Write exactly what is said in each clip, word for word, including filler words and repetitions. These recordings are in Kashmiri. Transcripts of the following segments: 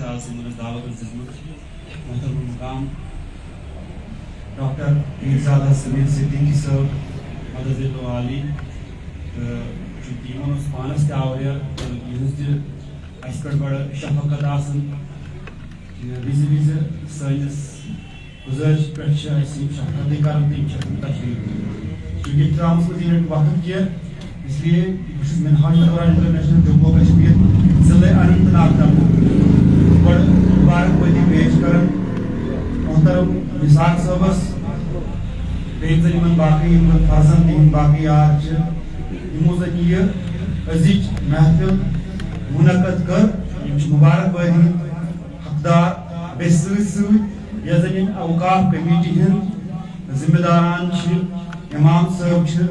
آز یِمن اَسہِ دعوت ٲس دِژمٕژ، محترم مقام ڈاکٹر پیرزادہ سمیر صدیقی صٲب، مدد عالی، تہٕ چوٗنٛکہِ یِمن اوس پانس تہِ آوریر، تہٕ یِہٕنٛز تہِ اَسہِ پٮ۪ٹھ بڑٕ شفقت آسان۔ وِزِ وِزِ سٲنِس گُزٲرِش پٮ۪ٹھ چھِ اَسہِ یِم شفقتٕے کران تہٕ یِم چھِ اَسہِ تشریٖف دِوان۔ چوٗنٛکہِ احترامس منٛز یی نہٕ وقت کینٛہہ، اس لیے بہٕ چھُس منہاج القرآن انٹرنیشنل جموں و کشمیر ضلع اننت ناگ طرفہٕ گۄڈٕ مبارک بٲدی پیش کران محترم نثار صٲبس، بیٚیہِ زن یِمن باقٕے یِم زن فرزند تِہنٛدۍ باقٕے یار چھِ، یِمو زن یہِ أزِچ محفل منعقد کٔر، یِم چھِ مبارک بٲدی ہٕنٛدۍ حقدار۔ بیٚیہِ سۭتۍ سۭتۍ یۄس زن یِم اوقاف کمیٹی ہٕنٛدۍ ذمہٕ داران چھِ، امام صٲب چھِ،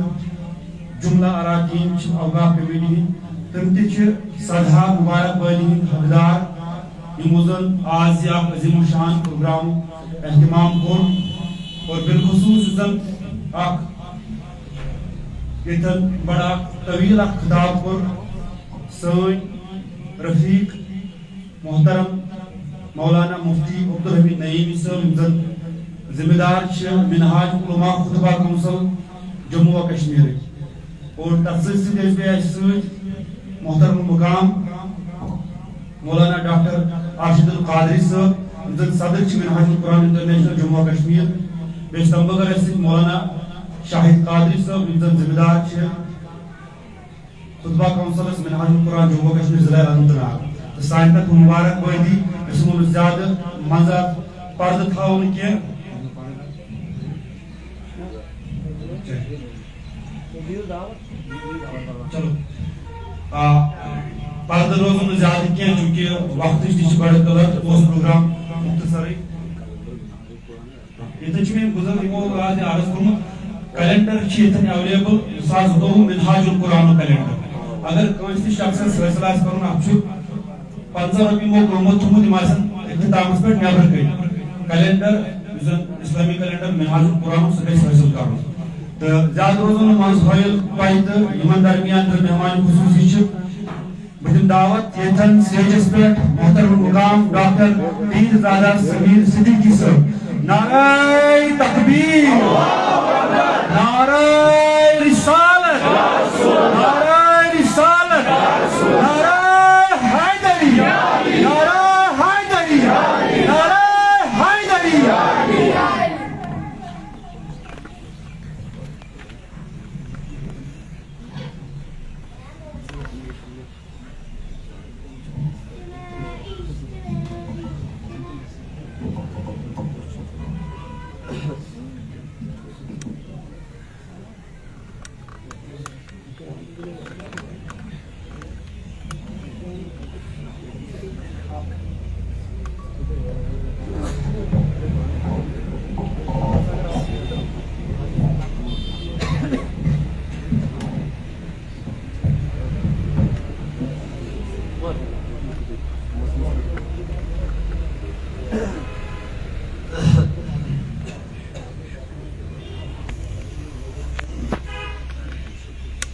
جملہ اراکین چھِ اوقاف کمیٹی ہٕنٛدۍ، تِم تہِ چھِ سدہا مبارک بٲدی ہٕنٛدۍ حقدار، یِمو زن آز یہِ اکھ عظیم الشان پروگرام اہتمام کوٚر، اور بالخصوص یُس زن اکھ ییٚتٮ۪ن بڑٕ اکھ طویل اکھ خطاب کوٚر سٲنۍ رفیق محترم مولانا مفتی عبدالحمید نعیمی صٲب، یِم زن ذمہ دار چھِ منہاج علماء خطبہ کونسل جموں و کشمیرٕکۍ۔ اور تتھ سۭتۍ سۭتۍ ٲسۍ بیٚیہِ اَسہِ سۭتۍ محترم مقام مولانا ڈاکٹر ارشد القادری صٲب، یِم زن صدر چھِ منہاج القرآن انٹرنیشنل جموں و کشمیر۔ بیٚیہِ چھِ تَمہِ بغٲر اَسہِ سۭتۍ مولانا شاہد قادری صٲب، یِم زن ذمہ دار چھِ خطبہ کونسلس منہاج القرآن جموں و کشمیر ضلع اننت ناگ۔ تہٕ سانہِ طرفہٕ مبارک بٲدی، أسۍ یِمو نہٕ زیادٕ منٛزٕ اَتھ پردٕ تھاوو نہٕ کینٛہہ۔ چلو۔ آ، پردٕ روزو نہٕ زیادٕ کینٛہہ، چوٗنٛکہِ وقتٕچ تہِ چھِ بڑٕ قلت، اوس پروگرام مختصرٕے۔ ییٚتٮ۪ن چھُ مےٚ بُزرگ یِمو راتھ عرض کوٚرمُت، کیلنڈر چھِ ییٚتٮ۪ن ایویلیبل، زٕ ساس زٕتووُہ منہاج القرآنُک کیلنڈر۔ اگر کٲنٛسہِ تہِ شخصس حٲصِل آسہِ کرُن، اَتھ چھُ پنٛژاہ رۄپیہِ یِمو قۭمتھ تھوٚومُت، یِم آسن اختتامس پٮ۪ٹھ نٮ۪برٕ کَنہِ۔ کیلنڈر، یُس زن اسلامی کیلنڈر منہاج القرآن، سُہ گژھِ حٲصِل کرُن۔ تہٕ زیادٕ روزو نہٕ منٛز ہٲیِل پَے، تہٕ یِمن درمیان تہٕ مہمان خصوٗصی چھِ۔ بہٕ دِمہٕ دعوت ییٚتٮ۪ن سٹیجس پٮ۪ٹھ محترم مقام ڈاکٹر پیرزادہ سمیر صدیقی صٲب۔ نعرہ تکبیر، نعرہ رسالت، نعرہ رسالت، نعرہ حیدری، نعرہ حیدری، نعرہ حیدری۔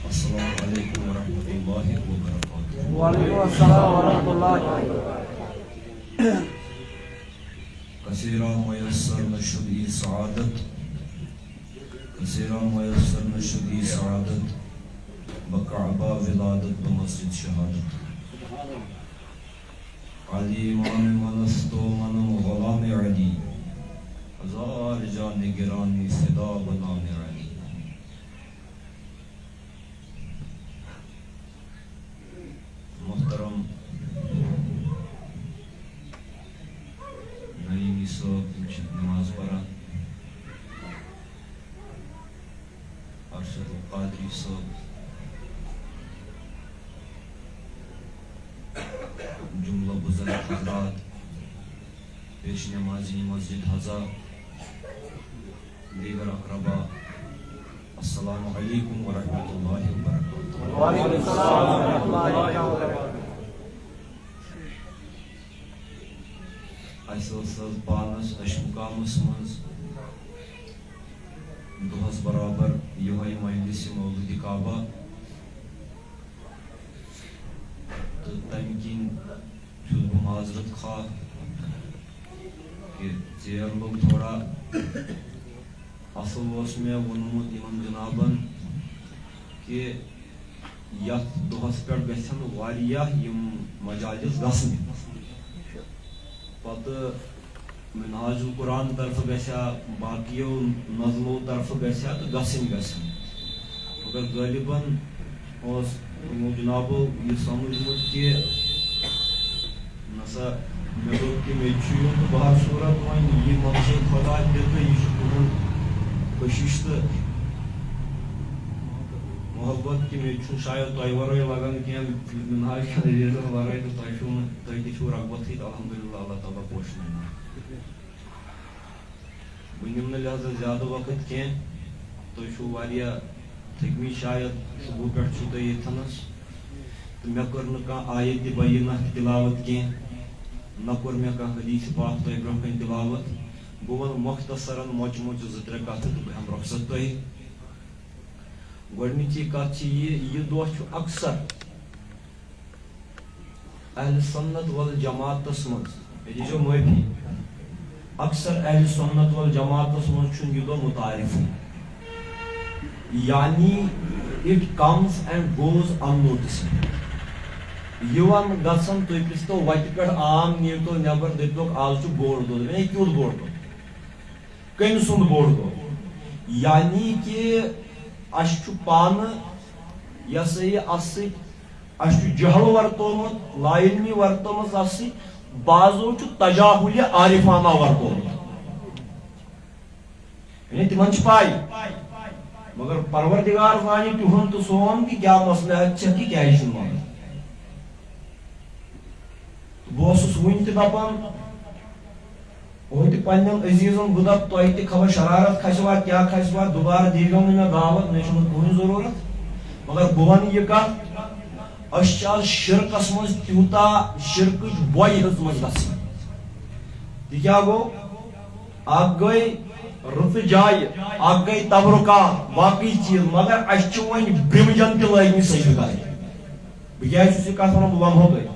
السلام علیکم ورحمۃ اللہ وبرکاتہ۔ وعلیکم السلام ورحمۃ اللہ۔ کثیرا میسر نشد ای سعادت، کثیرا میسر نشد ای سعادت، بہ کعبہ ولادت بہ مسجد شہادت۔ علی امام من است و منم غلام علی، هزار جا نگرانی فدا به نام علی۔ محترم نعیمی صٲب، تِم چھِ نماز پران۔ ارشد القادری صٲب، جملہ بزرگ حضرات، پیش نمازی مسجد حضا، دیگر اقربا، السلام علیکم ورحمۃ اللہ وبرکاتہ۔ وعلیکم السلام ورحمۃ اللہ وبرکاتہ۔ اَسہِ اوس حظ پانَس اَشہِ مُقامَس منٛز دۄہَس برابر یِہوٚے مجلسِ مولودِ کعبہ، تہٕ تَمہِ کِنۍ چھُس بہٕ معذرت خواہ کہ ژیر لوٚگ تھوڑا۔ اصل اوس مےٚ ووٚنمُت یِمن جنابن کہ یتھ دۄہس پٮ۪ٹھ گژھن واریاہ یِم مجالس گژھنہِ۔ پتہٕ منہاج القرآن طرفہٕ گژھِ ہا، باقیو نظمو طرفہٕ گژھِ ہا تہٕ گژھٕنۍ گژھِ ہا۔ مگر غٲلباً اوس یِمو جنابو یہِ سمجھمُت کہ نسا مےٚ دوٚپ کہ مےٚ تہِ چھُ یُن تہٕ بہرصوٗرت وۄنۍ یہِ مقصد خۄدا تہِ تہٕ یہِ چھُ تُہُنٛد کٔشِش تہٕ محبت کہ مےٚ تہِ چھُنہٕ شاید تۄہہِ ورٲے لگان کینٛہہ، منہاج خان عزیزن ورٲے تہٕ تۄہہِ چھُو نہٕ، تُہۍ تہِ چھِو رغبتٕے تہٕ الحمدللہ اللہ تعالیٰ پوشنٲوِن۔ بہٕ نِمہٕ نہٕ لہذا زیادٕ وقت کینٛہہ۔ تُہۍ چھِو واریاہ تھٔکمٕتۍ شاید، صُبحہٕ پٮ۪ٹھ چھِو تُہۍ ییٚتھَنَس۔ تہٕ مےٚ کٔر نہٕ کانٛہہ آیت بینہ تہِ تلاوت کینٛہہ، نہ کوٚر مےٚ کانٛہہ حدیث پاک تۄہہِ برٛونٛہہ کَنہِ تلاوت۔ بہٕ وَنہٕ مۄختصراً مۄچہِ مۄچہِ زٕ ترٛےٚ کَتھٕ تہٕ بہٕ ہٮ۪مہٕ رۄخصت تۄہہِ۔ گۄڈٕنِچی کَتھ چھِ یہِ، یہِ دۄہ چھُ اکثر اہل سنت والجماعتس منٛز، ییٚتہِ چھو معٲفی، اکثر اہل سنت والجماعتس منٛز چھُنہٕ یہِ دۄہ متعارفٕے۔ یعنی it comes and goes unnoticed۔ یِوان گژھان، تُہۍ پرٛژھتو وتہِ پٮ۪ٹھ عام، نیٖرتو نٮ۪بر، دٔپۍتوکھ آز چھُ بوٚڑ دۄہ۔ دَپن، ہے، کیُتھ بوٚڑ دۄہ؟ کٔمۍ سُنٛد بوٚڑ دۄہ؟ یعنی کہِ اَسہِ چھُ پانہٕ، یہِ ہسا یہِ، اَتھ سۭتۍ، اَسہِ چھُ جہل ورتومُت، لا علمی ورتٲومٕژ اَتھ سۭتۍ، بعضو چھُ تجاہل عارفانہ ورتومُت۔ یعنی تِمن چھِ پَے، مگر پروردگار زانہِ تِہُنٛد تہٕ سون کہِ کیٛاہ مصلحت چھےٚ تہٕ کیٛازِ چھُنہٕ مانان۔ تہٕ بہٕ اوسُس وُنہِ تہِ دَپان، ہوٚتہِ پننٮ۪ن عزیزن بہٕ دَپہٕ، تۄہہِ تہِ خبر شرارت کھسِوا، کیٛاہ کھسِوا، دُبارٕ دیٖزیو نہٕ مےٚ دعوت، مےٚ چھُنہٕ کٕہٕنۍ ضروٗرت۔ مگر بہٕ وَنہٕ یہِ کَتھ، أسۍ چھِ آز شِرکَس منٛز تیوٗتاہ شِرکٕچ بۄیہِ ہیٚژمٕژ گژھٕنۍ۔ تہِ کیٛاہ گوٚو؟ اَکھ گٔے رٕژٕ جایہِ، اَکھ گٔے تبرکات، باقٕے چیٖز، مگر اَسہِ چھِ وۄنۍ برٛمجن تہِ لٲگمٕتۍ سجدٕ کَرٕنۍ۔ بہٕ کیٛازِ چھُس یہِ کَتھ وَنان، بہٕ وَنہو تۄہہِ۔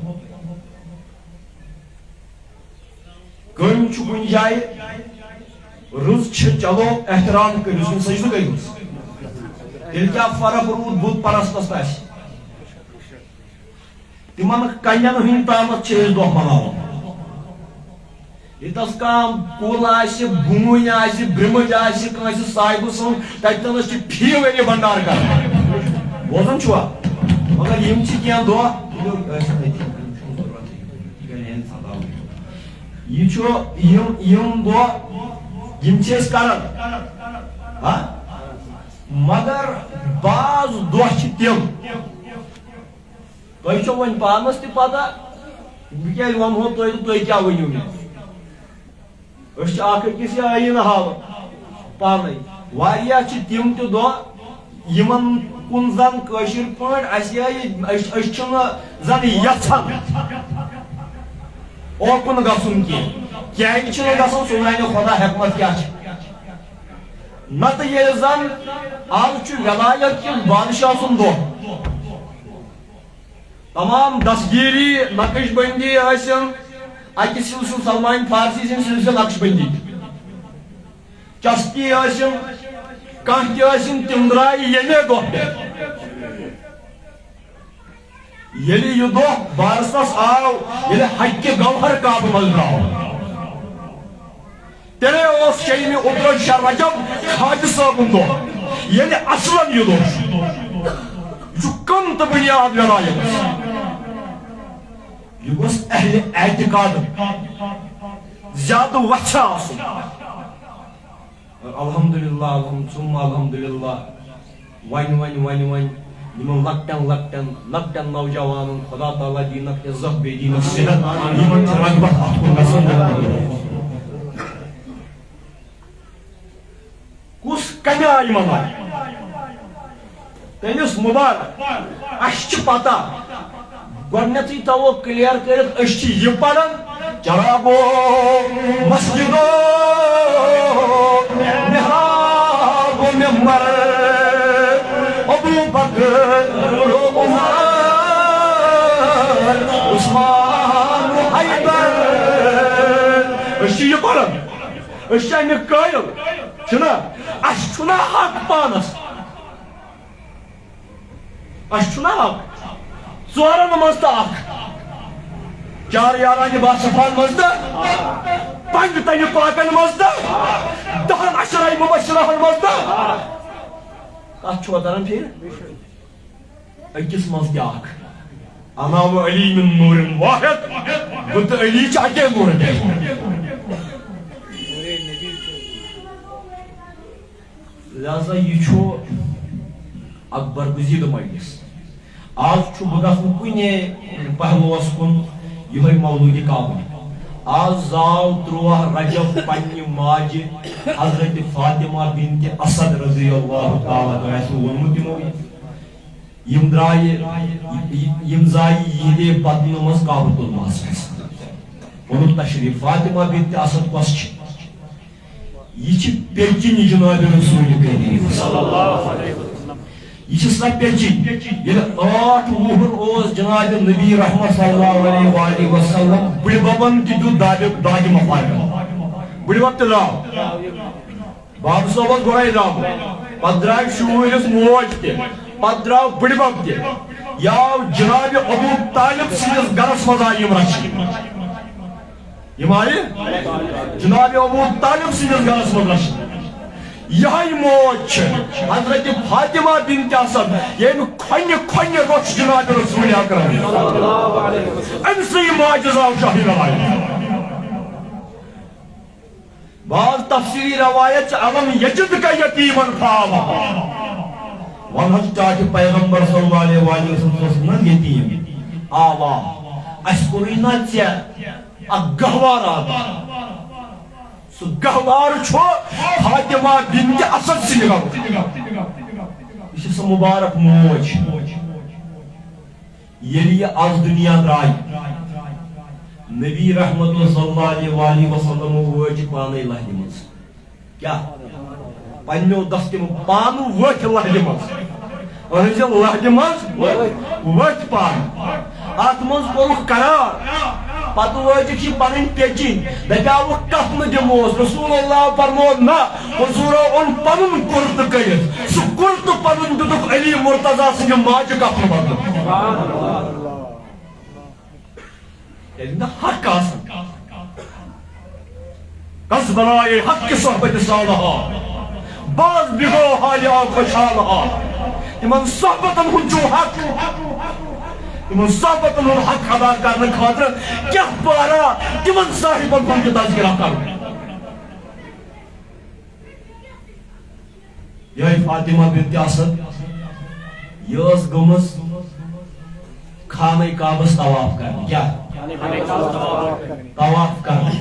کٔمۍ چھُ کُنہِ جایہِ رٕژ چھِ، چلو احترام کٔرِو، سُہ سجدٕ کٔرِو۔ تیٚلہِ کیٛاہ فرق روٗد بُت پرستس تہٕ اَسہِ؟ تِمن کنٮ۪ن ہٕنٛدۍ تامتھ چھِ أسۍ دۄہ مناوان۔ ییٚتس کانٛہہ کُل آسہِ، بوٗنۍ آسہِ، برٛمٕج آسہِ، کٲنٛسہِ صاحبہٕ سُنٛد، تتہِ تنس چھِ فی ؤری بنڈار کران۔ بوزان چھُوا؟ مگر یِم چھِ کینٛہہ دۄہ، یہِ چھُ، یِم، یِم دۄہ، یِم چھِ أسۍ کران۔ ہا؟ مگر بعض دۄہ چھِ تِم، تۄہہِ چھو وۄنۍ پانس تہِ پتہ، بہٕ کیٛازِ وَنہو تۄہہِ تہٕ تُہۍ کیٛاہ ؤنِو مےٚ؟ أسۍ چھِ اکھ أکِس یہِ آیٖنہٕ ہاوان پانے۔ واریاہ چھِ تِم تہِ دۄہ، یِمن کُن زن کٲشِر پٲٹھۍ اَسہِ یہِ، أسۍ، أسۍ چھِنہٕ زن یژھان اوکُن گژھُن کینٛہہ۔ کیٛازِ چھِنہٕ گژھان، سُہ زانہِ خۄدا حکمت کیٛاہ چھِ۔ نتہٕ ییٚلہِ زن آز چھُ ولایت کِس بادشاہ سُنٛد دۄہ، تمام دستگیری نقش بندی ٲسِن، اکہِ سلسلہٕ سلمان فارسی سٕنٛدِ سلسلہٕ نقش بندی، چشتی ٲسِن، کانٛہہ تہِ ٲسِن، تِم درٛاے ییٚمے دۄہ پٮ۪ٹھ۔ ییٚلہِ یہِ دۄہ بارسَس آو، ییٚلہِ حقہِ گوہر کعبہٕ منٛز درٛاو، تیٚلے اوس شیٚیِمہِ عطرت شاہ رجب خاجہِ صٲبُن دۄہ، ییٚلہِ اصلن یہِ دۄہ چھُ۔ یہِ چھُ کم تہٕ بُنیاد ولایتس۔ یہِ گوٚژھ اہلِ اعتقاد زیادٕ وژھِ آسُن۔ الحمدللہ، الحمد، ثم الحمدللہ۔ وۄنۍ، وۄنۍ، وۄنۍ، وۄنۍ یِمن لۄکٹٮ۪ن، لۄکٹٮ۪ن، لۄکٹٮ۪ن نوجوانن خدا تعالیٰ دیٖنکھ عزت، بیٚیہِ دیٖنکھ صحت، یِمن چھِ رغبت اتھ کُن گژھان۔ کُس کمہِ آیہِ مناوِ؟ تٔمِس مُبارک۔ اَسہِ چھِ پتہ، گۄڈٕنٮ۪تھٕے تھاوو clear کٔرِتھ، أسۍ چھِ یہِ پران، چراغو مسجدو محراب و ممبر، ابو بکر عمر عثمان حیدر۔ أسۍ چھِ یہِ پران، أسۍ چھِ اَمِکۍ قٲیِل، چھِنہ؟ اَسہِ چھُنہ حق پانَس؟ اَسہِ چھُنہ حق؟ ژورَن منٛز تہٕ اَکھ، چار یاران باصفان منٛز تہٕ پنٛجتَنہِ پاکَن منٛز تہٕ دَہَن عشرَے مُبشرَہَن منٛز تہٕ کَتھ چھُوا تَران فِکرِ؟ أکِس منٛز تہِ اَکھ۔ انا و علی من نور واحد، بہٕ تہٕ علی چھِ اَکے نوٗرٕ پٮ۪ٹھ۔ لہذا یہِ چھُ اکھ برگزیدٕ مجلس۔ آز چھُ بہٕ گژھُن کُنے پہلوس کُن، یِہوٚے مولوٗدِ کعبہ۔ آز زاو تُرٛواہ رجب پننہِ ماجہِ حضرت فاطمہ بنت اسد رضی اللہ تعالیٰ عنہا، آسہِ ووٚنمُت یِمو، یِم درٛایہِ، یِم زایہِ یِہِنٛدے بدنہٕ منٛز کعبۃ اللہَس منٛز۔ ووٚنُکھ تشریف، فاطمہ بنت اسد کۄس چھِ؟ یہِ چھِ پیٚچِنۍ جناب رسول کریم۔ یہِ چھِ سۄ پیٚچِنۍ۔ ییٚلہِ ٲٹھ وُہُر اوس جناب نبی رحمت صلی اللہ علیہ وآلہ وسلم، بٕڈِ ببن تہِ دیُت دادِ، دادِ مفارقت۔ بٕڈِ بب تہِ درٛاو۔ بابہٕ صٲب اوس گۄڈَے درٛامُت۔ پتہٕ درٛاے شُرۍ، یۄس موج تہِ۔ پتہٕ درٛاو بٕڈِ بب تہِ۔ یہِ آو جناب ابو طالب سٕنٛدِس گرس منٛز آیہِ یِم رچھنہٕ۔ یِم آیہِ جناب ابو طالب سٕنٛدِس گرس منٛز رچھنہٕ۔ یِہوٚے موج چھِ حضرت فاطمہ بنت اسد، ییٚمہِ کھۄنہِ کھۄنہِ روٚچھ جناب رسول اکرم۔ أمۍ سٕے ماجہِ زاو شاہ ولایت۔ بعض تفسیری روایت چھِ، "الم یجدک یتیما فآویٰ"۔ وَن حظ، ٹاٹھہِ پیغمبر صلی اللہ علیہ وآلہ وسلم اوس نہ یتیٖم؟ آوا، اَسہِ کوٚرُے نہ ژےٚ اکھ گہوارٕ عطا۔ سُہ گہوارٕ چھُ فاطمہ بنت اسد سٕنٛدِ گرُک۔ یہِ چھِ سۄ مبارک موج۔ ییٚلہِ یہِ از دُنیا درٛاے، نبی رحمت صلی اللہ علیہ وآلہ وسلم وٲتۍ پانے لہدِ منٛز۔ کیٛاہ؟ پننیو دستہٕ تِم پانہٕ وٲتۍ لہدِ منٛز۔ أہنٛزِ لہدِ منٛز وٲتۍ پانہٕ۔ اتھ منٛز کوٚرُکھ قرار۔ پتہٕ وٲتِکھ یہِ پنٕنۍ پیٚچِنۍ۔ دپیاوُکھ، کفنہٕ دِموس۔ رسول اللہ فرموو، نہ۔ حضورو اوٚن پنُن کُرتہٕ کٔڑِتھ، سُہ کُرتہٕ پنُن دیُتُکھ علی مرتضیٰ سٕنٛدِ ماجہِ کفنہٕ بدلہٕ۔ ییٚلہِ نہٕ حق آسان، کس بنایے حق کہِ صحبتِ صالحہ، باز بِگو حالہِ آو خوشحالہ۔ تِمن صحبتن ہُنٛد چھُ حق، تِمن صحبتن ہُنٛد حق ادا کرنہٕ خٲطرٕ کیٛاہ پارا تِمن صاحبن ہُنٛد تہِ تذکرہ کرُن۔ یہے فاطمہ بنت اسد، یہ ٲس گٔمٕژ خانہ کعبس طواف کرنہِ۔ کیٛاہ؟ طواف کرنہِ۔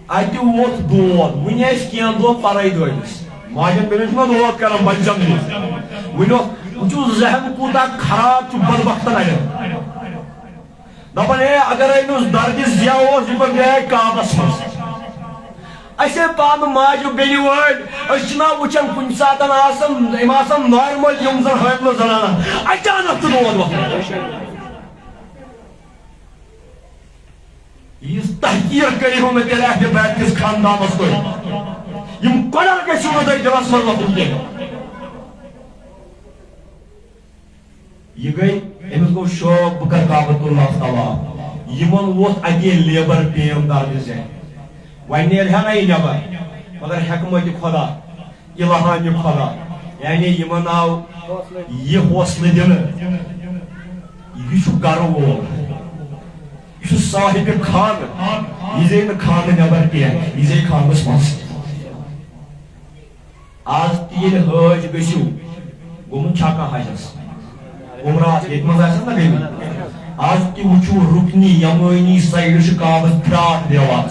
اتہِ ووٚتھ دود، وُنہِ ٲسۍ کینٛہہ دۄہ پرے دٲدِس۔ ماجن بیٚنٮ۪ن چھُنہ دود کران بچن منٛز۔ وُنہِ اوس، وُچھِو ذہن کوٗتاہ خراب چھُ بدبختن اڑٮ۪ن۔ دپان، ہے، اگر أمِس دردِ ضیا اوس، یہِ پتہٕ گٔیے کعبس منٛز۔ أسۍ ہے پانہٕ ماجہِ بیٚنہِ وٲلۍ، أسۍ چھِنہ وٕچھان کُنہِ ساتن آسان، یِم آسان normal، یِم زن حٲملہٕ زنانہٕ، اچانک چھُ دود وۄتھان۔ ییٖژ تحقیٖر کٔرِو نہٕ تیٚلہِ اہلِ بیت کِس خاندانس تُہۍ۔ یِم کۄڈر گٔژھِو نہٕ تۄہہِ دِلس منٛز وۄتھُن کینٛہہ۔ یہِ گٔے، أمِس گوٚو شوق، بہٕ کرٕ کعبۃ اللہ طواف۔ یِمن ووٚتھ اَتی labour pain، دردِ ذہن۔ وۄنۍ نیرِ ہا نہ یہِ نٮ۪بر، مگر حکمتِ خدا، الہانِ خدا، یعنی یِمن آو یہِ حوصلہٕ دِنہٕ، یہِ چھُ گرٕ وول، یہِ چھُ صاحبِ خانہٕ، یہِ زیہِ نہٕ خانہٕ نٮ۪بر کینٛہہ، یہِ زیہِ خانس منٛز۔ آز تہِ ییٚلہِ حٲج گٔژھِو، گوٚمُت چھا کانٛہہ حجس؟ عمرہ آسہِ، ییٚتہِ منٛز آسٮ۪س نہ گٔمٕتۍ۔ آز تہِ وٕچھِو رُکنِ یمٲنی سایڈٕ چھُ کعبس بیٛاکھ دیوار۔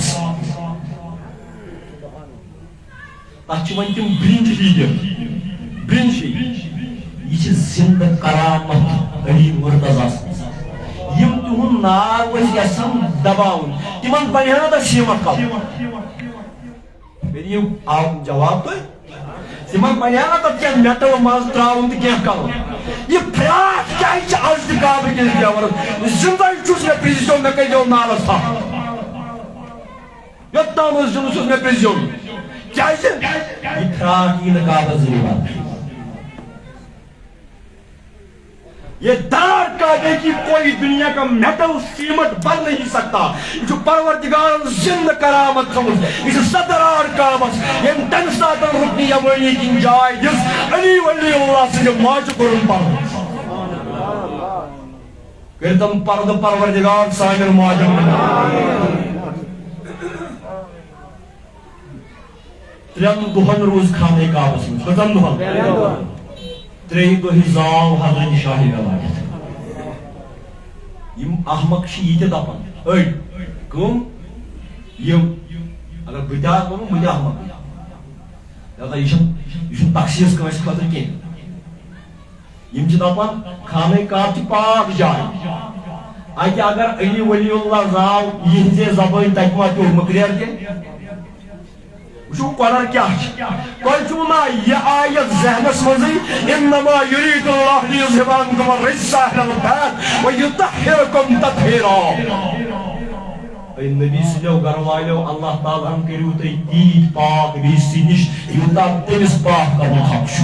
تتھ چھِ وۄنۍ تِم برٛنٛج ہی دِتھ، برٛنٛج ہی۔ یہِ چھِ زِندٕ کرامت علی مرتضیٰ سٕنٛز۔ یِم تِہُنٛد ناو ٲسۍ یژھان دباوُن، تِمن بنہِ ہا نہ تتھ سیٖمٹ کلہٕ۔ مےٚ دِیِو آ-، جواب تُہۍ۔ تِمن بنیٛا نہ تتھ کینٛہہ metal منٛز ترٛاوُن تہٕ کینٛہہ کرُن؟ یہِ فراق کیٛازِ چھِ از تہِ کعبہٕ کِس دیوارس؟ زِندَے چھُس مےٚ پرٛژھزیو، مےٚ کٔرۍزیو نالس تھپھ۔ یوٚتام حظ جُلوٗس اوس مےٚ پرٛژھ زیوٚن۔ کیٛازِ؟ یہِ فراق یی نہٕ کعبس زیٖنِتھ۔ یہ دار کعبے کی کوئی دنیا کا میٹل سیمنٹ بن نہیں سکتا۔ یہ چھُ پروردگارن زندہ کرامت تھٲومٕژ۔ یہ چھُ سۄ دار کعبس، ییٚمۍ تمہِ ساتہٕ رُکنہِ یمٲنی کِنۍ جاے دِژ۔ علی ولی اللہ سٕنٛدِ ماجہِ کوٚرُن پردٕ۔ کٔرۍ تم پردٕ پروردگار سانٮ۪ن ماجن منٛز۔ ترٛٮ۪ن دۄہن روٗز خانہ کعبس منٛز۔ کٔژن دۄہن؟ ترٛیٚیہِ دۄہہِ زاو حضرت شاہ ولایت۔ یِم احمق چھِ یہِ تہِ دپان، أڑۍ کٕم؟ یِم، اگر بہٕ تہِ آسہٕ ونُن، بہٕ تہِ احمق۔ لہذا یہِ چھُنہٕ، یہِ چھُنہٕ تخصیص کٲنٛسہِ خٲطرٕ کینٛہہ۔ یِم چھِ دپان، خانہ کعبہ چھِ پاک جاے۔ اتہِ اگر علی ولی اللہ زاو یِہنٛزے زبٲنۍ، تتہِ ما پیوٚو مٔکریر تہِ؟ وٕچھِو، قۄران کیٛاہ چھِ۔ تۄہہِ چھُو نا یہِ آیت ذہنس منٛزٕے، "انما یرید اللہ لیذہب عنکم الرجس اہل البیت ویطہرکم تطہیرا"؟ اے نبی سٕنٛدیو گرٕ والیو، اللہ تعالیٰ ہن کٔرِو تُہۍ تیٖتۍ پاک رِجسہٕ نِش، یوٗتاہ تٔمِس پاک کرنُک حق چھُ۔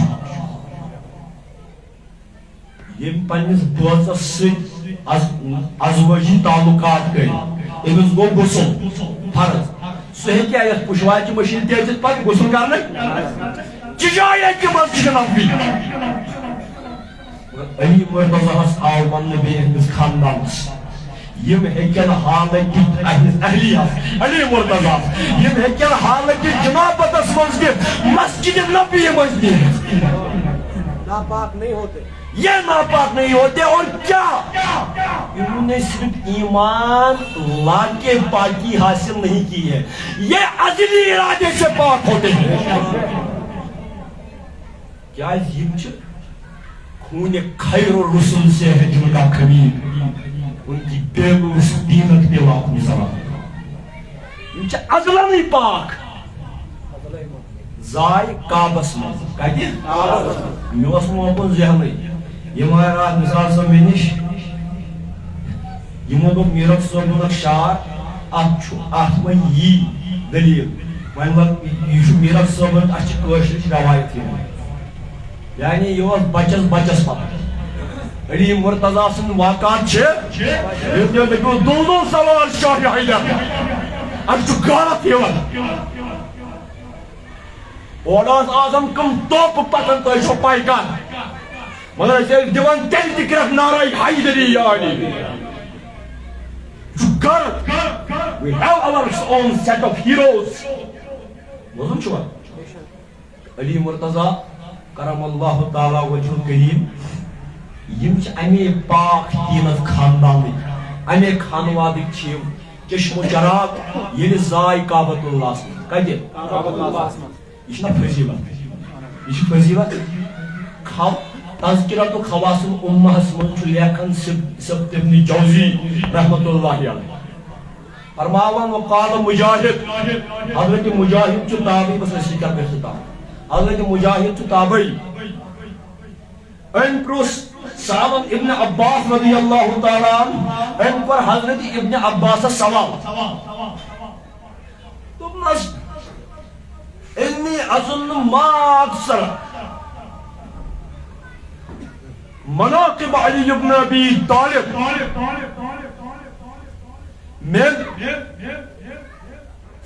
ییٚمۍ پننِس بٲژس سۭتۍ از-، ازوٲجی تعلقات کٔرۍ، أمِس گوٚو غسل فرض۔ سُہ ہیٚکیٛاہ یتھ پُشواچہِ مٔشیٖد تہِ أژِتھ پتہٕ غسل کرنہٕ؟ چِجایہ تہِ مسجد نبوی۔ علی مرتضیٰ ہس آو وننہٕ بیٚیہِ أمِس خاندانس، یِم ہیٚکن حالانکہِ اہلِ-، اہلیہ، علی مرتضیٰ، یِم ہیٚکن حالانکہِ جنابتس منٛز تہِ مسجد نبوی منٛز تہِ۔ ناپاک نہیں ہوتے۔ یہ ناپاک نہیں ہوتے اور کیا؟ انہوں نے صرف ایمان لا کے پاکی حاصل نہیں کی ہے، یہ ازلی ارادے سے پاک ہوتے ہیں۔ کیٛازِ یِم چھِ خوٗنِ خیر الرسل سے ہے جن کا خمیر، ان کی بے لوث طینت پہ لاکھوں سلام۔ یِم چھِ ازلنٕے پاک۔ زاے کعبس منٛز۔ کتہِ؟ کعبس منٛز۔ مےٚ اوس نہٕ اوکُن ذہنٕے۔ یِم آے راتھ نثار صٲب مےٚ نِش۔ یِمو دوٚپ، "میٖرک صٲبُن اکھ شعر، اتھ چھُ، اتھ وۄنۍ یی دٔلیٖل۔ وۄنۍ وَن، یہِ چھُ میٖرک صٲبُن، اتھ چھِ کٲشرِچ رٮ۪وایت یِوان۔" یعنی یہِ اوس بچس بچس پتہ۔ علی مرتضیٰ سٕنٛدۍ واقعات چھِ، ییٚلہِ تُہۍ دٔپِو، "دُلدُل سوار شاہ حیدر"، اتھ چھُ غلط یِوان۔ اورٕ ٲس آز ہم کم توپہٕ پکان، تۄہہِ چھو پاے کتھ؟ مگر أسۍ ٲسۍ دِوان تیٚلہِ تہِ کرٛٮ۪کھ نعرہ حیدری یا علی۔ یہِ چھُ غلط۔ We have our own set of heroes۔ بوزان چھُوا؟ علی مرتضیٰ کرم اللہ تعالیٰ وجہ الکریم، یِم چھِ اَمے پاک طینت خاندانٕکۍ، اَمے خانوادٕکۍ چھِ یِم۔ چشم و چراغ ییٚلہِ زاے کعبۃ اللہ۔ کتہِ؟ کعبۃ اللہ۔ یہِ چھُنہ فضیلت؟ یہِ چھِ فضیلت۔ خو-، تذکرۃ خواص الامہس منٛز چھُ لیکھان سب-، سبت ابن جوزی رحمۃ اللہ علیہ۔ فرماوان، وقال مجاہد، حضرت مجاہد چھُ تابعی، بس أسۍ چھِ کران اختتام۔ حضرت مجاہد چھُ تابعی۔ أمۍ پرُژھ سالن ابن عباس رضی اللہ تعالیٰ عنہ، أمۍ کوٚر حضرت ابن عباسس سوال۔ دوٚپنس، انی اظن ما اکثر مناقب علی ابن ابی طالب من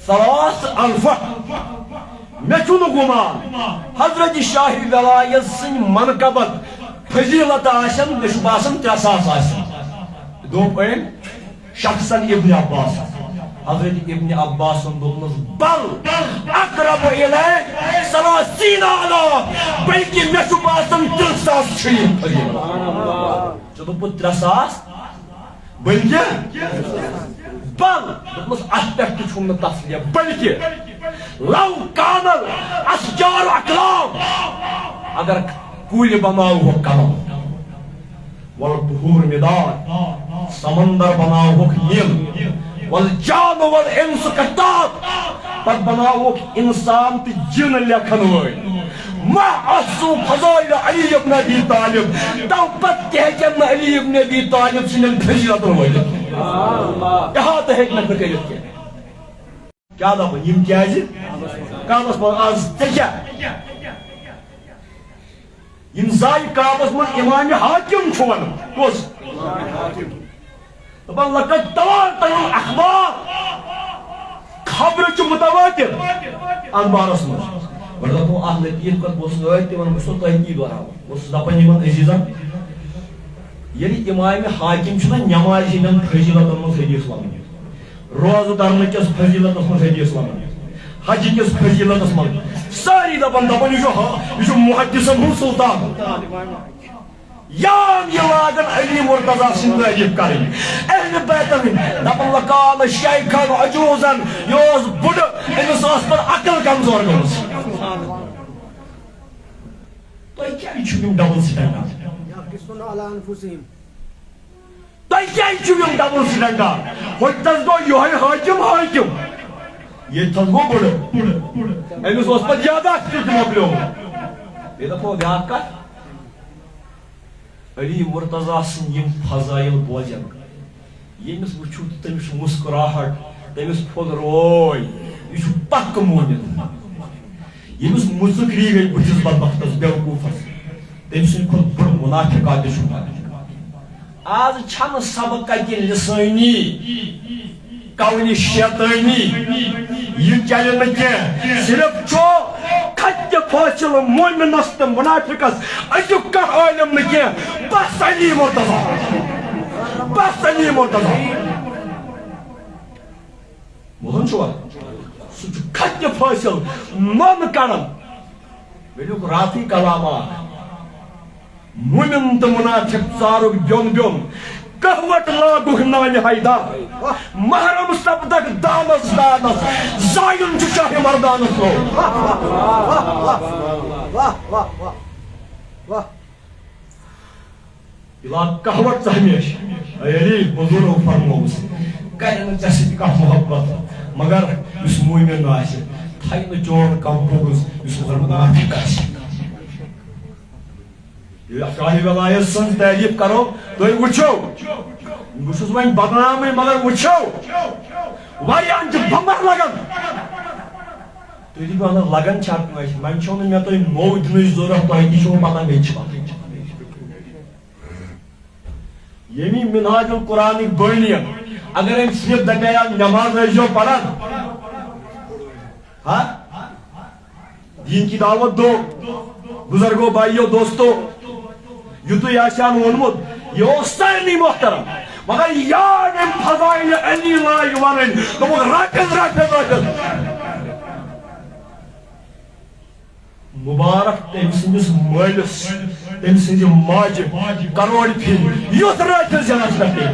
ثلاث الف۔ مےٚ چھُنہٕ گُمان حضرت شاہ ولایت سٕنٛدۍ منقبت فضیلت آسن، مےٚ چھُ باسان ترٛےٚ ساس آسن۔ دوٚپ أمۍ، شخصاً ابن عباس۔ حضرت ابن عباسن دوٚپنس، بل اقرب الیک ثلاثین آلاف، بلکہ مےٚ چھُ باسان ترٛہ ساس چھِ یِم۔ ژےٚ دوٚپُتھ ترٛےٚ ساس، بلکہ بل، دوٚپنس، اتھ پٮ۪ٹھ تہِ چھُم نہٕ تسلیہ، بلکہ لو کان الاشجار اکلام، اگر کُلۍ بناوہوکھ قلم، والبحور مداد، سمندر بناوہوکھ نیل، والجان والانس کتاب، پتہٕ بناوہوکھ انسان تہٕ جن لیکھن وٲلۍ۔ ما احصو فضائل علی ابن ابی طالب، تو پتہٕ تہِ ہیٚکن نہٕ علی ابن ابی طالب سٕنٛدٮ۪ن فضیلتن ؤنِتھ۔ احاطہٕ ہیٚکہِ نہٕ کٔرِتھ کینٛہہ۔ کیٛاہ دَپان یِم کیٛازِ؟ کعبَس منٛز آز ژےٚ کیٛاہ؟ یِم زایہِ کعبَس منٛز امام حاکم چھُ وَنان۔ کُس؟ دَپان لقد تواتر الاخبار، خبرٕ چھِ متواتر اخبارَس منٛز۔ گۄڈٕ دَپو اَکھ لطیف کَتھ، بہٕ اوسُس ٲدۍ تہِ وَنان، بہٕ چھُسو تۄہہِ تی دۄہراوان۔ بہٕ اوسُس دَپان یِمَن عزیٖزَن، ییٚلہِ امام حاکم چھُنہ نٮ۪مازِ ہِنٛدٮ۪ن فضیٖلتَن منٛز حدیث وَنان، روزٕ دَرنہٕ کِس فضیٖلتَس منٛز حدیث وَنان، حجہِ کِس فضیٖلتَس منٛز، سٲری دَپان، دَپان، یہِ چھُ ہا-، یہِ چھُ محدثن ہُنٛد سلطان۔ یام یہِ لاگان علی مرتضی سٕنٛدۍ تعریف کَرٕنۍ۔ اہل بیتَن ہٕنٛدۍ دَپان، وقال شیخن عجوزن، یہِ اوس بُڈٕ، أمِس ٲس پَتہٕ عقل کمزور گٔمٕژ۔ تۄہہِ کیٛازِ چھِو یِم ڈبل سٹینڈارڈ؟ يقصون على أنفسهم۔ تۄہہِ کیٛازِ چھِو یِم ڈبل سٹینڈارڈ؟ ہوٚتہِ تَس گوٚو یِہوٚے حٲکِم حٲکِم، ییٚتہِ تَس گوٚو بُڈٕ۔ أمِس اوس پَتہٕ یاداشت تہِ مۄکلیومُت۔ بیٚیہِ دَپو بیٛاکھ کَتھ، علی مرتضی سٕنٛدۍ یِم فضائل بوزن، ییٚمِس وٕچھِو تہٕ تٔمِس چھُ مسکراہٹ، تٔمِس پھوٚل روے، یہِ چھُ پکہٕ مومن۔ ییٚمِس مُژُکری گٔے بٕتھِس بدبختس، بیوقوٗفس، تٔمۍ سٕنٛدِ کھۄتہٕ بوٚڑ منافق کانٛہہ تہِ چھُنہٕ۔ آز چھنہٕ سبقہ کہِ لسٲنی، قولِ شیطٲنی، یہِ چلہِ نہٕ کینٛہہ۔ صرف چھُ کھتہِ فٲصلہٕ مومنس تہٕ منافقس أزیُک کانٛہہ عٲلم نہٕ کینٛہہ، بس علی مرتضی، بس علی مرتضی۔ بوزان چھُوا؟ سُہ چھُ کھتہِ فٲصلہٕ نوٚن کڑان۔ ؤلِو راتھٕے کلام اکھ۔ مومن تہٕ منافق ژارُکھ بیوٚن بیوٚن، کہوٹ لاگُکھ نانہِ حیدر۔ محرم سپدکھ دانس دانس، زایُن چھُ شاہِ مردانس لوگ۔ واہ، واہ، واہ، واہ۔ یہِ لاگ کہوٹ ژٕ ہمیشہِ۔ اے علی، حضوٗرو فرمووُس، کرِ نہٕ ژےٚ سۭتۍ کانٛہہ محبت، مگر یُس مومن آسہِ، تھایہِ نہٕ چون کانٛہہ بغض، یُس مگر منافق آسہِ۔ ییٚلہِ شاہِ ولایت سٕنٛز تعریف کرو، تُہۍ وٕچھِو، بہٕ چھُس وۄنۍ بدنامٕے، مگر وٕچھِو، واریاہن چھِ بمبر لگان۔ تُہۍ دِیِو اَنان لگان چھا کٲنٛسہِ؟ وۄنۍ چھو نہٕ مےٚ تۄہہِ نوٚو دِنٕچ ضروٗرت، تۄہہِ تہِ چھو پتہ مےٚ تہِ چھِ پتہ۔ ییٚمی منہاج القرآنٕکۍ بٲنی، اگر أمۍ صرف دپے ہا نماز ٲسۍزیو پران، ہا؟ دین کی دعوت دو، بزرگو، بھائیو، دوستو، یُتُے آسہِ ہن ووٚنمُت، یہِ اوس سارنٕے محترم۔ مگر یاد أمۍ فضائل علی لٲگۍ وَنٕنۍ، دوٚپُکھ، رَٹِن، رَٹِن، رَٹِن۔ مُبارک تٔمۍ سٕنٛدِس مٲلِس، تٔمۍ سٕنٛزِ ماجہِ، کروڑ پھِرِ، یُتھ رٲتِس زِنَس پٮ۪ٹھ تٔمۍ۔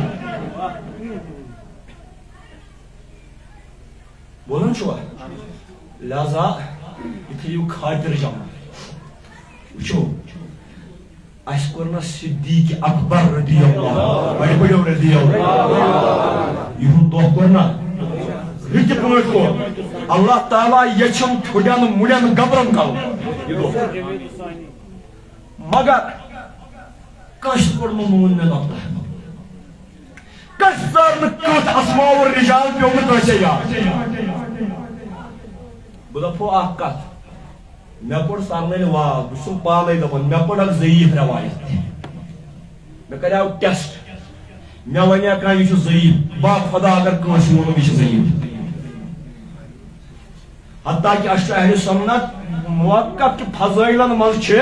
بوزان چھُوا؟ لہذا یہِ تھٲیِو خاطر جمع۔ وٕچھِو، اَسہِ کوٚر نہ صدیق اکبر رضی اللہ، بڑِ بڑیو رضی اللہ، یِہُنٛد دۄہ کوٚر نہ، رٕتہِ پٲٹھۍ کوٚر۔ اللہ تعالیٰ یژھُن پھُٹٮ۪ن مُڑٮ۪ن گبرن کرُن یہِ دۄہ۔ مگر کٲنٛسہِ کوٚر نہٕ نوٗن مےٚ نۄقطہ۔ کٲنٛسہِ ژٲر نہٕ کٲنٛسہِ اسماء الرجال پیوٚو نہٕ کٲنٛسے یاد۔ بہٕ دَپہو اکھ کتھ، مےٚ کوٚر سرنٕے واو، بہٕ چھُسو پانے دَپان، مےٚ پٔر اکھ ضعیف روایت۔ مےٚ کریاو ٹیسٹ، مےٚ وَنیا کانٛہہ یہِ چھُ ضعیف، با خدا اگر کٲنٛسہِ ووٚنُم یہِ چھُ ضعیف۔ حتیٰ کہ اَسہِ چھُ اہل سنت موقف کہِ فضٲیلن منٛز چھِ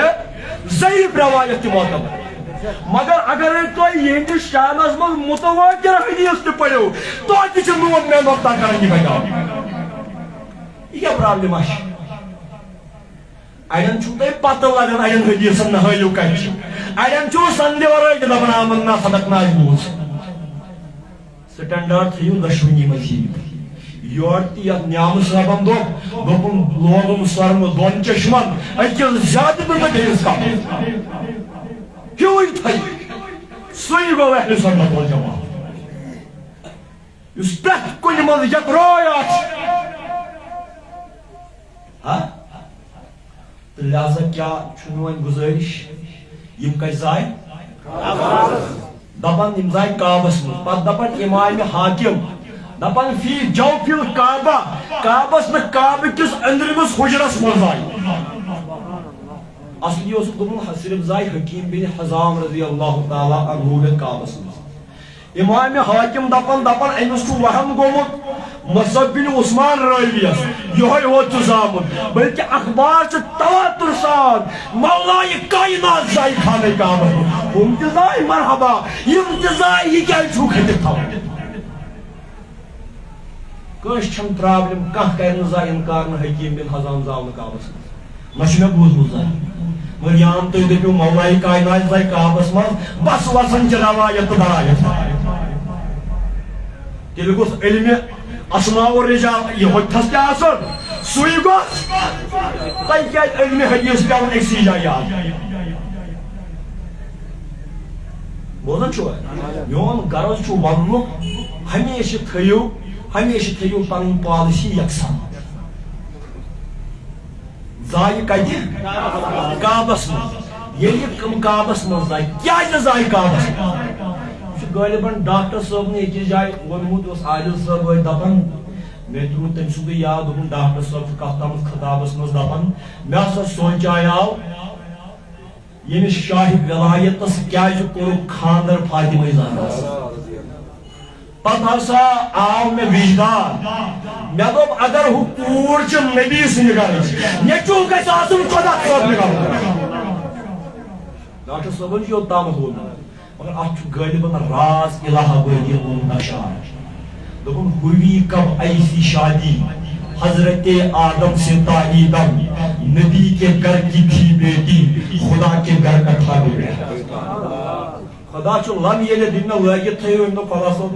ضعیف روایت تہِ معتبر۔ مگر اگرے تۄہہِ یِہنٛدِس شانس منٛز متواتر حدیث تہِ پٔرِو، توتہِ چھِ لوٗکھ مےٚ نۄقطہ کران یہِ بچاو۔ یہِ کیٛاہ پرابلم آسہِ؟ اڑٮ۪ن چھُو تۄہہِ پتہ لگان، اڑٮ۪ن حدیثن نہ ہٲیِو کتہِ چھِ۔ اڑٮ۪ن چھُو سندِ ورٲے تہِ دپان، آمنا صدقنا، اَسہِ بوٗز۔ سٹینڈارڈ تھٲیِو دۄشوٕنی منٛز یہِ۔ یورٕ تہِ یتھ نیامہٕ صٲبن دوٚپ، دوٚپُن لوگُن سۄرمہٕ دۄن چشمن، أکِس زیادٕ تہٕ بیٚیِس کم۔ ہیوٗے تھٲیِو۔ سُے گوٚو اہل سنت والجماعت۔ یُس پرٛٮ۪تھ کُنہِ منٛز یکرٲے آسہِ۔ ہا؟ تہٕ لہذا کیٛاہ چھُ میون گُزٲرِش؟ یِم کَتہِ زاے؟ دَپان یِم زاے کعبَس منٛز۔ پَتہٕ دَپان اِمام حاکِم، دپان فی جوف الکعبہ، کعبس نہٕ، کعبہٕ کِس أنٛدرمِس حجرس منٛز آیہِ۔ اصلی اوسُکھ دوٚپمُت صرف زاے حکیم بن حزام رضی اللہ تعالیٰ عنہ یتھ کعبس منٛز۔ امام حاکم دپان، دپان أمِس چھُ وہم گوٚمُت مصعب بن عثمان راویس، یہوے ہوت چھُ زامُت، بلکہ اخبار چھِ تواتر سان مولائے کائنات زاے خانہ کعبس منٛز۔ ہُم تہِ زاے مرحبا، یِم تہِ زاے، یہِ کیازِ چھُکھ ہیٚتِتھ تھاوان؟ کٲنٛسہِ چھَنہٕ پرابلم، کانٛہہ کرِ نہٕ زانٛہہ انکار نہٕ حکیم بن حزام زاو نہٕ کعبس منٛز، نہ چھُ مےٚ بوٗزمُت زانٛہہ۔ مگر یام تُہۍ دٔپِو مولائے کائنات زاے کعبس منٛز، بس وسان چھِ روایت تہٕ درایت۔ تیٚلہِ گوٚژھ علمِ اسماء و رجال یہِ ہوٚتھس تہِ آسُن، سُے گوٚژھ۔ تۄہہِ کیازِ علمِ حدیث پٮ۪وان أکسٕے جایہِ یاد؟ بوزان چھُوا؟ میون غرض چھُ وننُک، ہمیشہِ تھٲیِو، ہمیشہِ تھٲیِو پنٕنۍ پالیسی یکساں۔ زایہِ کتہِ؟ کعبس منٛز۔ ییٚلہِ یِم کعبس منٛز زایہِ، کیازِ زایہِ کعبس منٛز؟ یہِ چھُ غٲلباً ڈاکٹر صٲبنٕے أکِس جایہِ ووٚنمُت، اوس عادل صٲب ٲدۍ دپان، مےٚ تہِ روٗد تٔمۍ سُنٛدُے یاد، دوٚپُن، ڈاکٹر صٲب چھُ کتھ تامَتھ خطابس منٛز دپان، مےٚ ہسا سونٛچاو، ییٚمِس شاہہِ ولایتس کیازِ کوٚرُکھ خانٛدر فاطمہ زہرا سۭتۍ؟ پتہٕ ہسا آو مےٚ وجدان، مےٚ دوٚپ، اگر ہُہ کوٗر چھِ نبی سٕنٛدِ گرٕچ، نیٚچوٗ گژھِ آسُن خدا صٲبنہِ گرُک۔ ڈاکٹر صٲبن چھُ یوٚت تامَتھ ووٚنمُت۔ مگر اتھ چھُ غٲلباً راز الہ آبادی منتشار۔ دوٚپُن، ہوئی کب ایسی شادی، حضرت آدم سے تاریدم، نبی کے گھر کی تھی بیٹی، خدا کے گھر کا تھا بیٹا۔ خدا چھُ لم یلد، ییٚلہِ مےٚ لٲگِتھ تھٲیِو أمۍ دوٚپ خدا صٲب،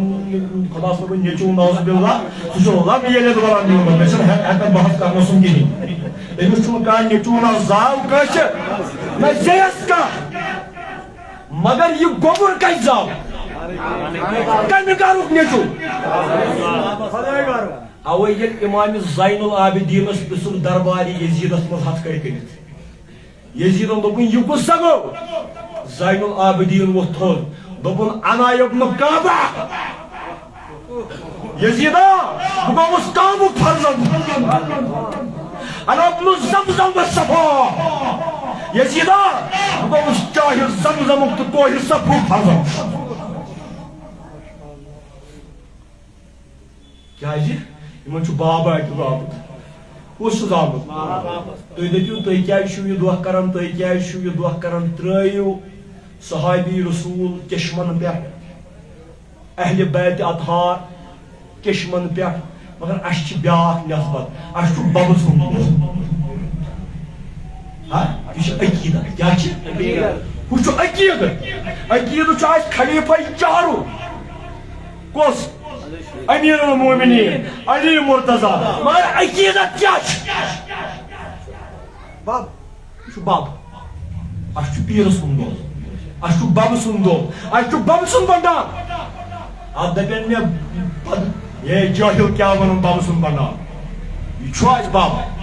خدا صٲبُن نیٚچوٗ نعوذ باللہ، سُہ چھُ لم یلد ونان میون، مےٚ چھُنہٕ ہٮ۪-، ہٮ۪کان بحث کرنَس سُنٛد کِہیٖنۍ۔ أمِس چھُنہٕ کانٛہہ نیٚچوٗ نہ زاو کٲنٛسہِ، نہ زیٚیَس کانٛہہ۔ مگر یہِ گوٚبُر کتہِ زاو؟ کمہِ گرُک نیٚچو؟ اوے ییٚلہِ امام زین العابدینس پرژھُکھ درباری یزیدس منٛز ہتھ کٔرۍ کٔرِتھ، یزیدن دوٚپُن، یہِ کُس سا گوٚو؟ زین العابدین ووٚتھ تھوٚد، دوٚپُن، انا ابن کعبہ۔ یزیدا، بہٕ گوٚوُس کعبُک فرزند۔ انا ابن زمزم و صفا۔ یزیدا، بہٕ گوٚوُس چاہہِ زمزمُک تہٕ کوہہِ صفوُک فرزند۔ کیازِ؟ یِمن چھُ بابا اَتہِ زامُت۔ کُس چھُ زامُت؟ تُہۍ دٔپِو، تُہۍ کیازِ چھِو یہِ دۄہ کران؟ تُہۍ کیازِ چھِو یہِ دۄہ کران؟ ترٲیِو صحابی رسول چشمن پٮ۪ٹھ۔ اہلِ بیت اطہار چشمن پٮ۪ٹھ، مگر اسہِ چھِ بیاکھ نسبت، اسہِ چھُ ببہٕ سُنٛد دۄہ۔ ہا؟ یہِ چھُ عقیدت۔ کیٛاہ چھِ؟ عقیدت۔ ہُہ چھُ عقیدت۔ عقیدٕ چھُ اسہِ خلیفہ چارو۔ کُس؟ امیر المومنین علی مرتضی۔ مگر عقیدت کیٛاہ چھِ؟ بب۔ یہِ چھُ بب۔ اَسہِ چھُ پیٖرٕ سُنٛد دۄہ۔ اَسہِ چھُ ببہٕ سُنٛد دۄہ۔ اَسہِ چھُ ببہٕ سُنٛد بنڈار۔ اَتھ دَپن مےٚ پتہٕ، ہے جٲہِل، کیٛاہ وَنُن ببہٕ سُنٛد بنڈار؟ یہِ چھُ اَسہِ بب۔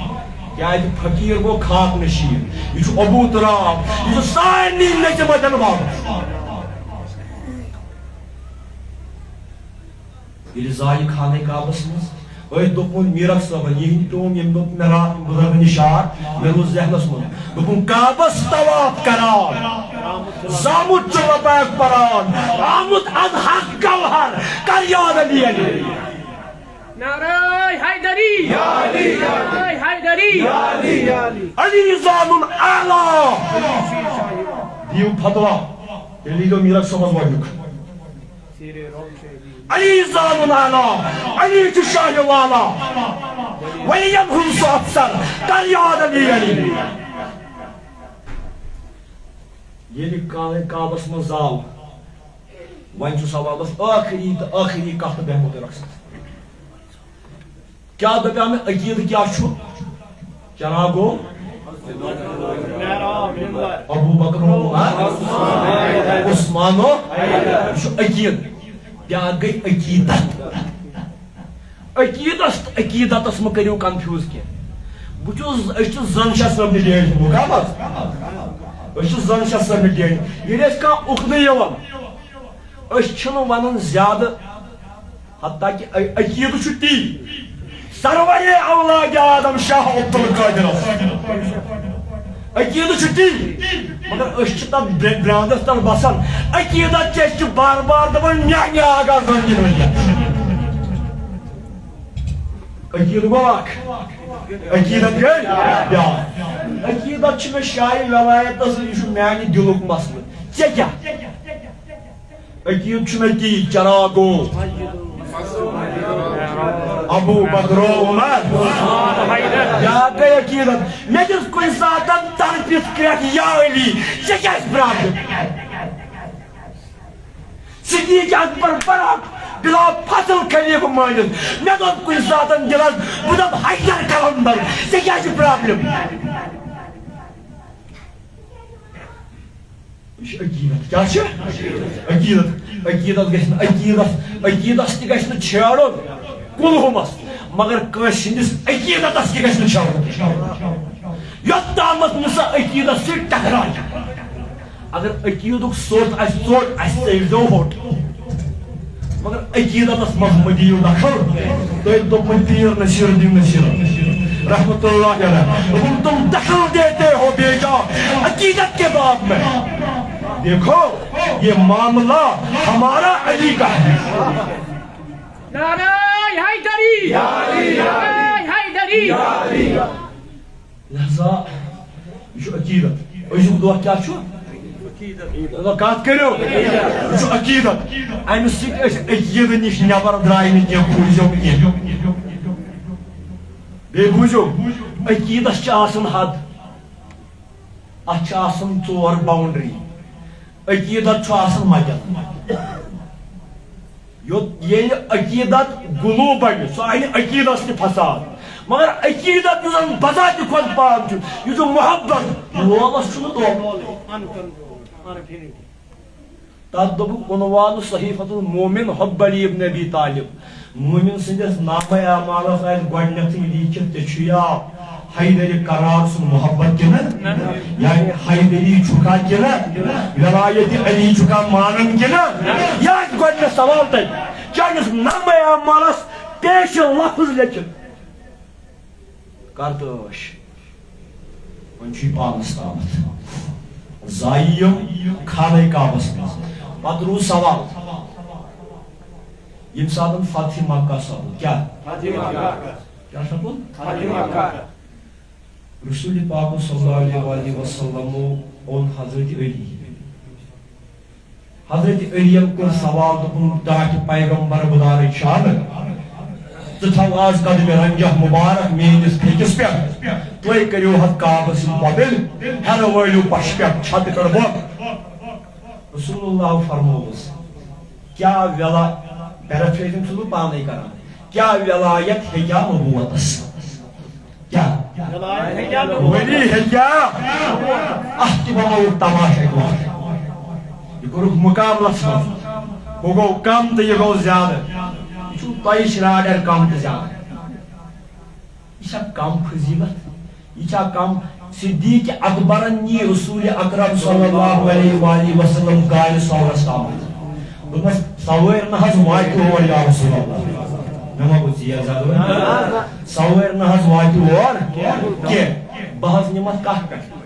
کیٛازِ فقیٖر گوٚو خاک نشیٖن۔ یہِ چھُ ابو تراب۔ یہِ چھُ سارنٕے نعمتن بب۔ ییٚلہِ زایہِ خانہ کعبس منٛز، أتھۍ دوٚپُن میٖرک صٲبن، یِہِنٛدۍ پیوٚم ییٚمہِ دۄہ مےٚ راتھ بُزرگن نِشار، مےٚ روٗز ذہنس منٛز۔ دوٚپُن، کعبس طواف کران، زامُت چھُ لبیک پران، آمُت از حق گوہر، کر یاد علی علی۔ نعرہ حیدری! نعرہ حیدری! علی زانُن اعلیٰ۔ دِیِو فتوا۔ تیٚلہِ ییٖزیو میٖرک صٲبس گۄڈٕنیُک۔ علی زانُن اعلیٰ، علی چھُ شاہہِ والا، ولین ہُنٛد سُہ افسر، کر یاد علی علی۔ ییٚلہِ کانٛہہ کعبس منٛز زاو، وۄنۍ چھُ سوالس ٲخری تہٕ ٲخری کتھ تہٕ بیٚہمو تۄہہِ رۄخصت۔ کیٛاہ دَپیٛاو مےٚ؟ عقیٖدٕ کیٛاہ چھُ؟ چراغ گوٚو ابو بکر و عمر، عثمان و، یہِ چھُ عقیٖدٕ۔ بیٛاکھ گٔے عقیٖدت۔ عقیٖدس تہٕ عقیٖدتس مہٕ کٔرِو confuse کینٛہہ۔ بہٕ چھُس، أسۍ چھِ زن شاہ صٲبنہِ ڈیڈِ ہِنٛدۍ لُکھ، ہا بس؟ أسۍ چھِ زن شاہ صٲبنہِ ڈیڈِ۔ ییٚلہِ اَسہِ کانٛہہ عقدٕ یِوان، أسۍ چھِنہٕ وَنان زیادٕ حتیٰ کہ ع- عقیدٕ چھُ تی سرورِ اولاد آدم شاہ عبدالقادرس۔ عقیدٕ چھُ تی، مگر أسۍ چھِ تتھ برٛ- برٛانٛدس تل بسان۔ عقیدت چھِ أسۍ چھِ بار بار دپان، میانہِ آغا زنجہِ ؤلِتھ۔ عقیدٕ گوٚو اکھ، عقیدت گٔے بیٛاکھ۔ عقیدت چھُ مےٚ شاہہِ ولایتس، یہِ چھُ میانہِ دِلُک مسلہٕ۔ ژےٚ کیٛاہ؟ عقیدٕ چھُ مےٚ تی چراغو ابو بکرو عمر۔ بیٛاکھ گٔے عقیدت۔ مےٚ دِژ کُنہِ ساتن ترپِتھ کرٛٮ۪کھ، یا علی، ژےٚ کیٛاہ چھِ پرابلم؟ صدیق اکبر برحق بلا فصل خلیفہٕ مٲنِتھ۔ مےٚ دوٚپ کُنہِ ساتن دِلس، بہٕ دَپہٕ حیدر قلندر، ژےٚ کیٛاہ چھِ پرابلم؟ یہِ چھُ عقیدت۔ کیٛاہ چھُ؟ عقیدت۔ عقیدت گژھِ نہٕ، عقیدس، عقیدس تہِ گژھِ نہٕ چھیڑُن کُلہُمس، مگر کٲنٛسہِ ہٕنٛدِس عقیدتس تہِ گژھِ نہٕ چھیڑُن۔ یوٚت تامتھ نہٕ سۄ عقیدس سۭتۍ ٹکراے۔ اگر عقیدُک سوٚت آسہِ ژوٚٹ، اَسہِ ژٔلۍزیو ہوٚٹ۔ مگر عقیدتس منٛز مہ دِیِو دخل۔ تۄہہِ دوٚپمُت پیٖر نصیر الدین نصیر رحمت اللہ علیہ، دوٚپُن، تم دخل دیتے ہو بیٹا عقیدت کے باب میں۔ دیکھو، یہ معاملہ ہمارا علی کا ہے۔ نعرہ حیدری! نعرہ حیدری! لہذا یہِ چھُ عقیدت۔ أزیُک دۄہ کیٛاہ چھُ؟ مطلب، کتھ کٔرِو، یہِ چھُ عقیدت۔ امہِ سۭتۍ أسۍ عقیدٕ نِش نٮ۪بر درٛاے نہٕ کینٛہہ، بوٗزِو کینٛہہ۔ بیٚیہِ بوٗزِو، عقیدس چھِ آسان حد، اتھ چھِ آسان ژور باونڈری۔ عقیدت چھُ آسان متٮ۪ن۔ یوٚت ییٚلہِ عقیدت غلوٗ بنہِ، سُہ انہِ عقیدس تہِ فساد۔ مگر عقیدت یُس زن بذاتِ خۄد پاک چھُ، یہِ چھُ محبت، لولس چھُنہٕ دۄہ۔ تتھ دوٚپُکھ عنوان صحیفۃ المومن حب علی ابن ابی طالب۔ مومن سٕنٛدِس نامہ اعمالس آسہِ گۄڈٕنیتھٕے لیٖکھِتھ، ژےٚ چھُیا حیدر کرار سُنٛد محبت کِنہٕ؟ یعنی حیدری چھُکھا کِنہٕ؟ ولایت علی چھُکھا مانان کِنہٕ؟ یہِ آسہِ گۄڈٕنیتھ سوال تۄہہِ۔ چٲنِس نامہ اعمالس پیش لفظ لیکھِتھ۔ کر تہٕ ٲش۔ وۄنۍ چھُے پانس تامتھ۔ زایہِ یِم خانہ کعبس منٛز۔ پتہٕ روٗد سوال، ییٚمہِ ساتہٕ فتح مکہ سپُد، کیٛاہ؟ فتح مکہ۔ کیٛاہ سپُد؟ فتح مکہ۔ رسول پاک صلی اللہ علیہ وآلہ وسلمو اوٚن حضرت علی۔ حضرت علیَن کوٚر سوال، دوٚپُن، ٹاٹھہِ پیغمبر بدارٕکۍ چھِ آمٕتۍ۔ ژٕ تھاو آز قدمِ رنجہ مبارک میٲنِس پھیٚکِس پٮ۪ٹھ۔ تُہۍ کٔرِو حظ کعبہٕ سٕنٛدۍ پۄدٕلۍ، ہیرٕ وٲلِو پشہِ پٮ۪ٹھ چھتہٕ پٮ۪ٹھ بۄن۔ رسول اللہ فرمووُس، کیٛاہ ولا-، paraphrasing چھُس بہٕ پانے کران، کیٛاہ ولایت ہیٚکیٛاہ نبوتس؟ کیٛاہ؟ ولی ہیٚکیٛاہ؟ اتھ تہِ بنووُکھ تماشے گوٚو۔ یہِ کوٚرُکھ مقابلس منٛز۔ ہُہ گوٚو کم تہٕ یہِ گوٚو زیادٕ۔ یہِ چھُو تۄہہِ شراڈر کم تہٕ زیادٕ۔ یہِ چھا کم فضیلت؟ یہِ چھا کم؟ صدیق اکبرن نی رسول اکرم صلی اللہ علیہ وآلہ وسلم گاڑِ ثورس تامتھ۔ دوٚپمس، سوٲرۍ نہ حظ واتہِ اور یا رسول اللہ۔ مےٚ ما گوٚو ژیر زیادٕ وۄنۍ؟ سوٲرۍ نہ حظ واتہِ اور کینٛہہ۔ بہٕ حظ نِمتھ کتھ پٮ۪ٹھ؟